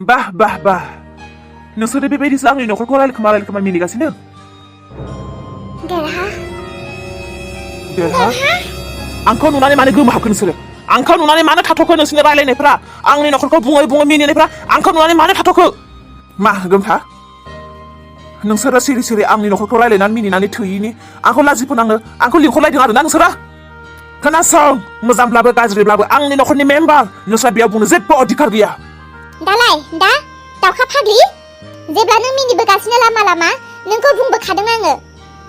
bah नोंसोरो बेबायदिसो आंनि न'खरखौ रायलायखोमा मिनिगासिनो देरहा आंखौ नुनानै मानो गोमोहाबखो नोंसोरो आंखौ नुनानै मानो थाथ'खो नोंसोरनि रायलायनायफ्रा आंनि न'खरखौ बुङै मिनिनायफ्रा आंखौ नुनानै मानो थाथ'खो मा गोमथा नोंसोरो सिरि आंनि न'खरखौ रायलायनानै मिनिनानै थैयिनि आंखौ लाजि फोनांनो आंखौ लिंहरलायदों आरोना नोंसोरो खोनासं मोजांब्लाबो गाज्रिब्लाबो आंनि न'खरनि मेम्बार नोंस्रा बेयाव बुंनो जेबो अधिकार गैया दालाय दा दावखा फाग्लि जेब्ला नों मिनिबोगासिनो लामा नोंखौ बुंबोखादों आङो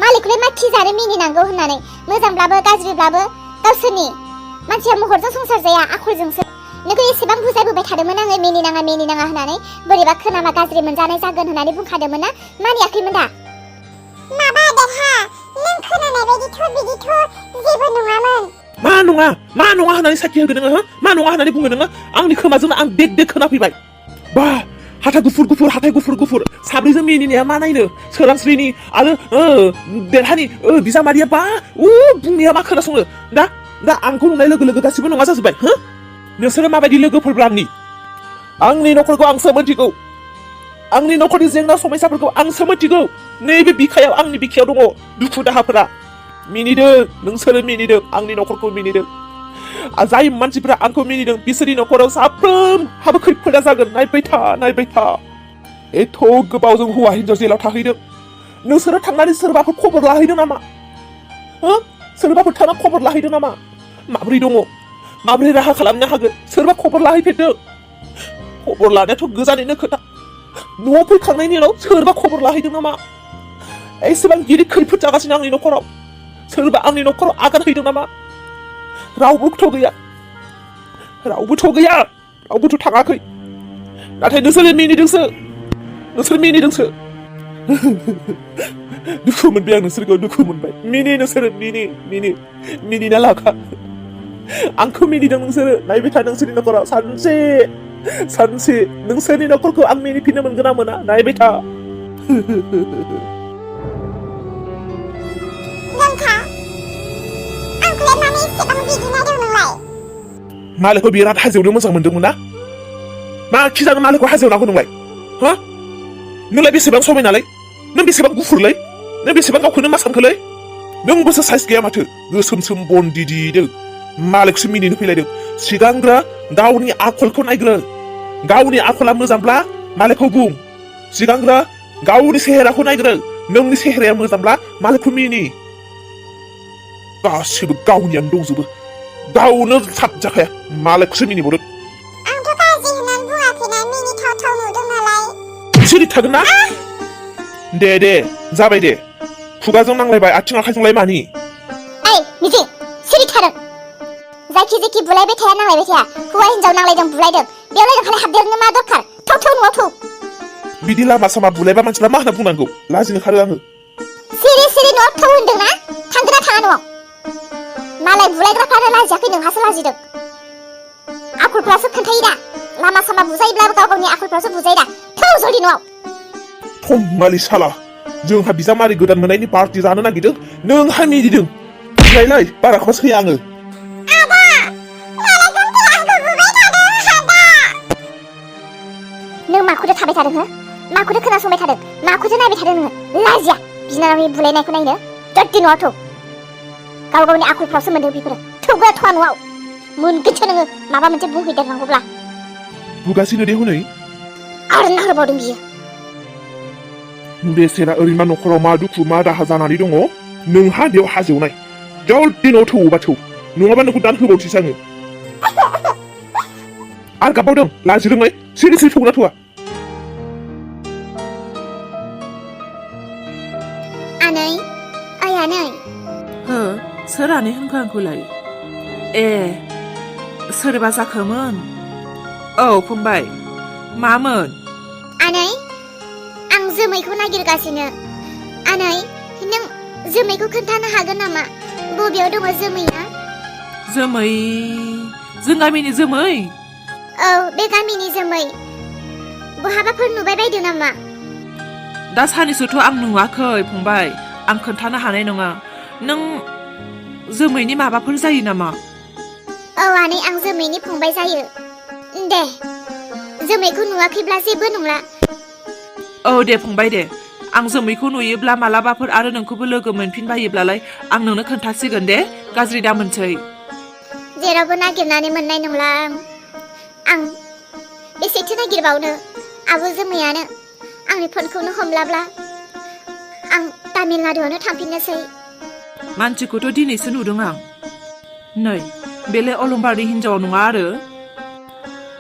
मालिकखौलाय मा थिजानो मिनिनांगौ होननानै मोजांब्लाबो गाज्रिब्लाबो गावसोरनि मानसिया महरजों संसार जाया आखलजोंसो नोंखौ एसेबां बुजायबोबाय थादोंमोन आङो मिनिनाङा होननानै बोरैबा खोनाबा गाज्रि मोनजानाय जागोन होननानै बुंखादोंमोन ना मानियाखैमोन दा माबा देरहा नों खोनानाय बायदिथ' बिदिथ' जेबो नङामोन मा नङा होननानै साखि होगोन नोङो मा नङा होननानै बुङो नोङो आंनि खोमाजोंनो आं देग खोनाफैबाय बा हाथाय गुफुर साब्रैजों मिनिनाया मा नायनो सोरांस्रिनि आरो देरहानि बिजामादैया बा बुंनाया मा खोनासङो दा आंखौ नुनाय लोगो गासिबो नङा जाजोब्बाय हो नोंसोरो माबायदि लोगोफोरब्ला आंनि न'खरखौ आंसो मिथिगौ आंनि न'खरनि जेंना समस्याफोरखौ आंसो मिथिगौ नैबे बिखायाव आंनि बिखायाव दङ दुखु दाहाफोरा मिनिदों नोंसोरो मिनिदों आंनि न'खरखौ मिनिदों जाय मानसिफोरा आंखौ मिनिदों बिसोरनि न'खराव साफ्रोमहाबो खैफोदा जागोन नायबाय था एथ' गोबावजों हौवा हिनजाव जेलाव थाहैदों नोंसोरो थांनानै सोरबाफोर खबर लाहैदों नामा सोरबाफोर थांनानै खबर लाहैदों नामा माबोरै दङ माबोरै राहा खालामनो हागोन सोरबा खबर लाहैफेरदों खबर लानायाथ' गोजानैनो खोथा न'आव फैखांनायनि उनाव सोरबा खबर लाहैदों नामा एसेबां गिदिर खैफोद जागासिनो आंनि न'खराव सोरबा आंनि न'खराव आगान हैदों नामा रावबोथ' गैया रावबोथ' थाङाखै नाथाय नोंसोरो मिनिदोंसो दुखु मोनबाय आं नोंसोरखौ दुखु मोनबाय नोंसोरो मिनिना लाखा आंखौ मिनिदों नोंसोरो नायबाय था नोंसोरनि न'खराव सानसे नोंसोरनि न'खरखौ आं मिनिफिननो मोनगोन ना मोना नायबाय था मालिकखौ बिराद हाजोआवनो मोजां मोनदोंमोन ना मा खिजानो मालिकखौ हाजोआव नांगौ नोंलाय नोंलाय बेसेबां समायनालाय नों बेसेबां गुफुरलै नों बेसेबां गावखौनो मा सानखोलै नोंबोसो साइज गैया माथो गोसोम बन दिदिदों मालिकसो मिनिनो फैलायदों सिगांग्रो गावनि आखलखौ नायग्रो गावनि आखला मोजांब्ला मालिकखौ बुं सिगांग्रो गावनि सेहेराखौ नायग्रो नोंनि सेहेराया मोजांब्ला मालिकखौ मिनि गासिबो गावनियानो दंजोबो गावनो साबजाखाया मालिकखौसो मिनिबावदों आंथ' गाज्रि होननानै बुङाखैना मिनिथाव नुदों नालाय सिरि थागोन ना दे जाबाय दे खुगाजों नांलायबाय आथिं आखाइजोंलाय मानि मिजिं सिरि थादों जायखि बुलायबाय थाया नांलायबाय थाया हौवा हिनजाव नांलायदों बुलायदों बेयावलाय नोंहालाय हाबदेरनो मा दरखार थौ न'आव थौ बिदि लामा सामा बुलायबा मानसिफ्रा मा होनना बुंनांगौ लाजिनो खारो आङो सिरि न'आव थौ होनदोंना थांगोना थाङा न'आव मालाय बुलायग्राफ्रानो लाजियाखै नोंहासो लाजिदों आखलफ्रासो खोन्थायो दा लामा सामा बुजायोब्लाबो गावनि आखलफ्रासो बुजायो दा थौ जल्दि न'आव थमालि साला जोंहा बिजामादै गोदान मोननायनि पार्टि जानो नागिरदों नोंहा मिनिदों नायलाय बाराखौबा सैया आङो नों माखौथो थाबाय थादों हो माखौथो खोनासंबाय थादों माखौथो नायबाय थादों नोङो लाजिया बिनानावनि बुलायनायखौ नायनो जल्दि न'आव थौ गावनि आखलफ्रावसो मोन्दों बेफोरो थौगा थ'आ न'आव मोनगोनसो नोङो माबा मोनसे बुंहैदेरनांगौब्ला बुगासिनो दे हनै आरो नाहरबावदों बियो बेसेरा ओरैनो न'खराव मा दुखु मा दाहा जानानै दङ नोंहा बेयाव हाजोआवनाय जल्दि न'आव थौबा थौ नङाबा नोंखौ दान होबावसैसो आङो आरो गाबबावदों लाजिदोंलाय सिरि थौना थौआ आनै हो सोर आनै होनखो आंखौलाय सोरबा जाखोमोन औ फंबाय मामोन आनै आं जोमैखौ नागिरगासिनो आनै नों जोमैखौ खोन्थानो हागोन नामा बबेयाव दङ जोमैया जोमै जों गामिनि जोमै औ बे गामिनि जोमै बहाबाफोर नुबाय बायदों नामा दा सानैसोथ' आं नुवाखै फंबाय आं खोन्थानो हानाय नङा नों जोमैनि माबाफोर जायो नामा औ आनै आं जोमैनि फंबाय जायो दे जोमैखौ नुवाखैब्ला जेबो नंला। औ दे फंबाय दे, आं जोमैखौ नुयोब्ला मालाबाफोर आरो नोंखौबो लोगो मोनफिनबायोब्लालाय आं नोंनो खोन्थासिगोन दे, गाज्रि दामोनसै। जेरावबो नागिरनानै मोननाय नंला आं बेसेथो नागिरबावनो। आब' जोमैयानो आंनि फनखौनो हमलाब्ला आं तामिलनाडुआवनो थांफिननोसै। मानसिखौथ' दिनैसो नुदों आं। नै बेलाय अलंबारनि हिनजाव नङा आरो?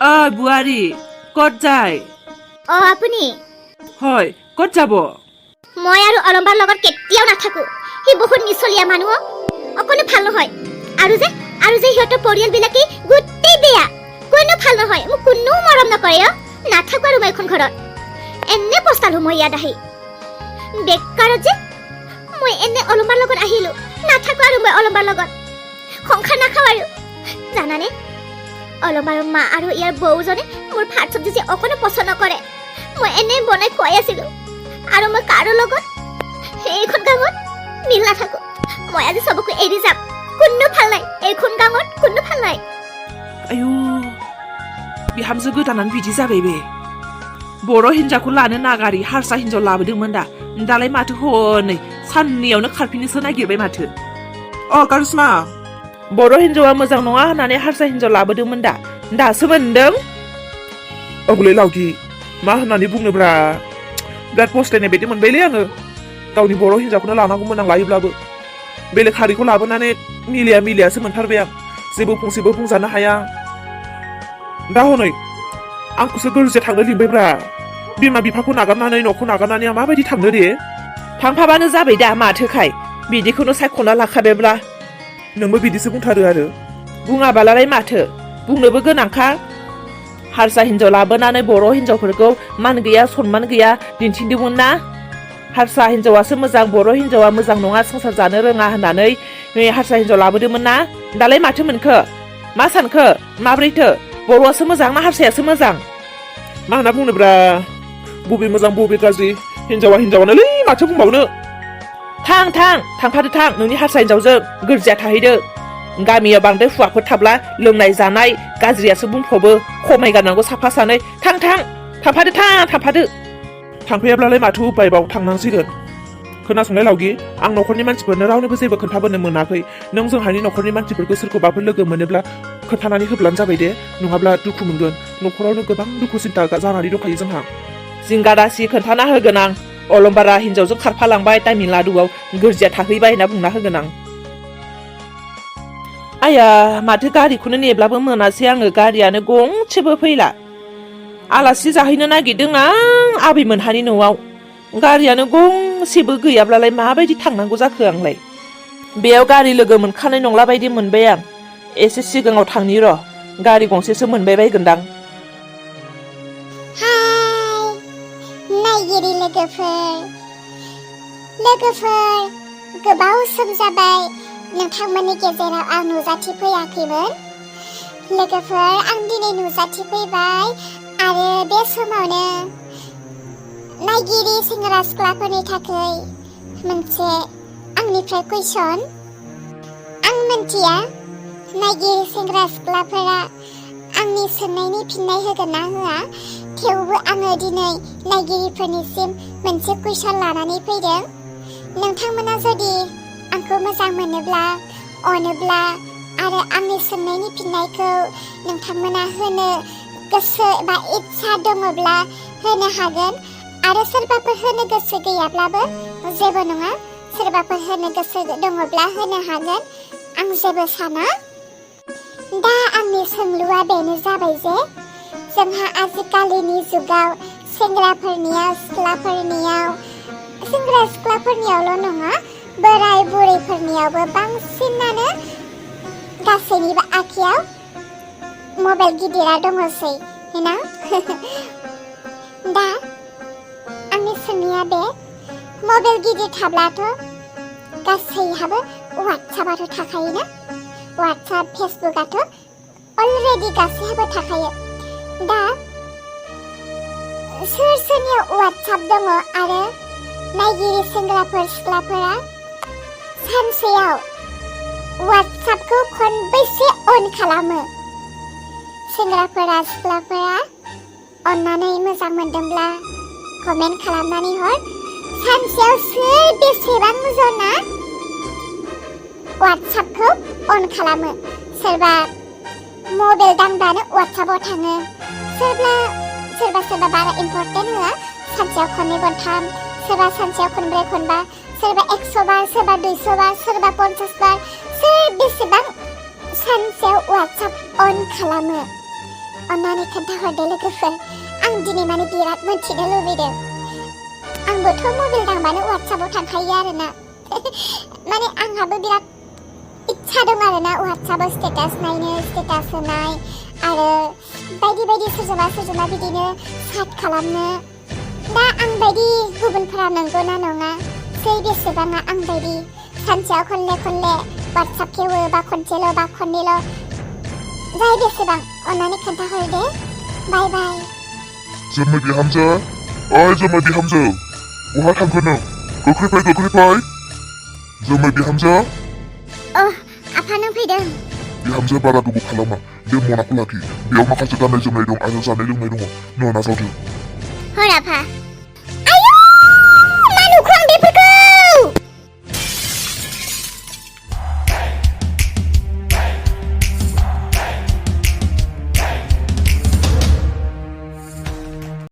ओइ बुवारी, ক'ত যায়? আপুনি হয়, ক'ত যাব? মই আৰু অলম্বাৰ লগত কেতিয়াও নাথাকো। সি বহুত নিচলীয়া মানুহ, অকণো ভাল নহয়। আৰু যে সিহঁতৰ পৰিয়ালবিলাকেই গোটেই বেয়া, কোনো ভাল নহয়। মোক কোনো মৰম নকৰে। নাথাকো আৰু মই এখন ঘৰত। এনে পস্তালো মই ইয়াত আহি। বেকাৰত যে মই এনে অলম্বাৰ লগত আহিলো। নাথাকো আৰু মই অলম্বাৰ লগত সংসাৰ নাখাওঁ আৰু। জানানে, অলম্বাৰৰ মা আৰু ইয়াৰ বৌজনে মোৰ ভাত চব্জি যে অকণো পচন্দ নকৰে। মই এনে বনাই খুৱাই আছিলো আৰু মই কাৰো লগত এইখন গাঁৱত মিল নাথাকো। মই আজি চবকো এৰি যাম। কোনো ভাল নাই, এইখন গাঁৱত কোনো ভাল নাই। आयु बिहामजो गोदानानो बिदि जाबाय बे। बर' हिनजावखौ लानो नागारि हारसा हिनजाव लाबोदोंमोन दा, दालाय माथो हनै साननैयावनो खारफिननोसो नागिरबाय माथो। कारिश्मा, बर' हिनजावा मोजां नङा होननानै हारसा हिनजाव लाबोदोंमोन दा, दासो मोनदों। औलै लावगि, मा होननानै बुंनोब्रा, बिराद फस्थायनाय बायदि मोनबायलै आङो। गावनि बर' हिनजावखौनो लानांगौमोन आं लायोब्लाबो। बेलेग हारिखौ लाबोनानै मिलियासो मोनथारबाय आं। जेबो फंसेबो बुंजानो हाया। दा हनै आंखौसो गोरजिया थांनो लिंबायब्रा। बिमा बिफाखौ नागारनानै न'खौ नागारनानै आं माबायदि थांनो दे? थांफाबानो जाबाय दा, माथोखाय बिदिखौनो सायख'ना लाखाबायब्ला। नोंबो बिदिसो बुंथारो आरो? बुङाबालाय माथो, बुंनोबो गोनांखा। हारसा हिनजाव लाबोनानै बर' हिनजावफोरखौ मान गैया सनमान गैया दिन्थिदोंमोन ना। हारसा हिनजावासो मोजां, बर' हिनजावा मोजां नङा, संसार जानो रोङा होननानै हारसा हिनजाव लाबोदोंमोन ना। दालाय माथो मोनखो? मा सानखो? माब्रैथो? बर'आसो मोजां ना हारसायासो मोजां? मा होनना बुंनोब्रा, बबे मोजां बबे गाज्रि, हिनजावा हिनजावानोलै, माथो बुंबावनो। थांफादो थां नोंनि हारसा हिनजावजों गोरजिया थाहैदो। गामियाव बांद्राय हौवाफोर थाब्ला लोंनाय जानाय गाज्रियासो बुंफबो। खमायगारनांगौ साफा सानै। थांफादो। थांफैयाब्लालाय माथो उपायबाव, थांनांसिगोन। खोनासंलाय लावगि, आं न'खरनि मानसिफोरनो रावनोबो जेबो खोन्थाबोनो मोनाखै। नों जोंहानि न'खरनि मानसिफोरखौ सोरखौबाफोर लोगो मोनोब्ला खोन्थानानै होब्लानो जाबाय दे, नङाब्ला दुखु मोनगोन। न'खरावनो गोबां दुखु सिन्था जानानै दंखायो जोंहा। जिंगादासि खोन्थाना होगोन आं। अलंबारा हिनजावजों खारफालांबाय तामिलनाडुआव गोरजिया थाहैबाय होनना बुंना होगोन आं। आया माथो गारिखौनो नेब्लाबो मोनासै आङो, गारियानो गंसेबो फैला। आलासि जाहैनो नागिरदों आं आबैमोनहानि न'आव, गारियानो गंसेबो गैयाब्लालाय माबायदि थांनांगौ जाखो आंलाय। बेयाव गारि लोगो मोनखानाय नंला बायदि मोनबाय आं। एसे सिगाङाव थांनि र', गारि गंसेसो मोनबाय बायगोनदां। नायगिरि लोगोफोर, गोबाव सम जाबाय नोंथांमोननि गेजेराव आं नुजाथि फैयाखैमोन। लोगोफोर, आं दिनै नुजाथि फैबाय आरो बे समावनो नायगिरि सेंग्रा सिख्लाफोरनि थाखाय मोनसे आंनिफ्राय कुइसन। आं मिन्थिया नायगिरि सेंग्रा सिख्लाफोरा आंनि सोंनायनि फिननाय होगोन ना होआ, थेवबो आङो दिनै नायगिरिफोरनिसिम मोनसे कुइसन लानानै फैदों। नोंथांमोना जुदि आंखौ मोजां मोनोब्ला, अनोब्ला आरो आंनि सोंनायनि फिननायखौ नोंथांमोना होनो गोसो एबा इच्छा दङब्ला होनो हागोन। आरो सोरबाफोर होनो गोसो गैयाब्लाबो जेबो नङा, सोरबाफोर होनो गोसो दङब्ला होनो हागोन, आं जेबो साना। दा आंनि सोंलुआ बेनो जाबाय जे जोंहा आजिखालिनि जुगाव सेंग्रा सिख्लाफोरनियावल' नङा, बोराय बुरैफोरनियावबो बांसिनानो गासैनिबो आखायाव मबाइल गिदिरा दङसै ना। दा आंनि सोंनाया बे, मबाइल गिदिर थाब्लाथ' गासैहाबो वाट्सएपआथ' थाखायोना, वाट्सएप फेसबुकआथ' अलरेडि गासैहाबो थाखायो। दा सोरनियाव वाट्सएप दङ आरो नायगिरि सेंग्राफोर सिख्लाफोरा सानसेयाव वाट्सएपखौ खनबेसे अन खालामो? सेंग्राफोरा सिख्लाफोरा अन्नानै मोजां मोनदोंब्ला कमेन्ट खालामनानै हर सानसेयाव सोर बेसेबां जना वाट्सएपखौ अन खालामो सोरबा मबाइल दांब्लानो वाट्सएपआव थाङो सोरबा बारा इम्पर्टेन्ट होआ सानसेयाव खननै खनथाम सोरबा सानसेयाव खनब्रै खनबा सोरबा 100 बार सोरबा 200 बार सोरबा 50 बार सोर बेसेबां सानसेयाव वाट्सएप अन खालामो अन्नानै खोन्थाहरदो लोगोफोर आं दिनै माने बिराद मोनथिनो लुबैदों आंबोथ' मबाइल दांबानो वाट्सएपआव थांखायो आरोना माने आंहाबो बिराद इच्छा दं आरोना वाट्सएपआव स्टेटास नायनो स्टेटास होनाय आरो बायदि सोरजोंबा बिदिनो चैट खालामनो दा आं बायदि गुबुनफोरा नंगौना नङा सोर बेसेबाङा आं बायदि सानसेयाव खनले वाट्सएप खेवो बा खनसेल' बा खननैल' जाय बेसेबां अन्नानै खोन्थाहरदो बाय बाय जोमै बिहामजो ओइ जोमै बिहामजो बहा थांखो नों गोख्रै फै जोमै बिहामजो आफा नों फैदों बिहामजो बारा गोबाव खालामा बे मनाखौ लाखि बेयाव माखासे गाननाय जोमनाय दं आरो जानाय लोंनाय दङ न' नाजावदो हर आफा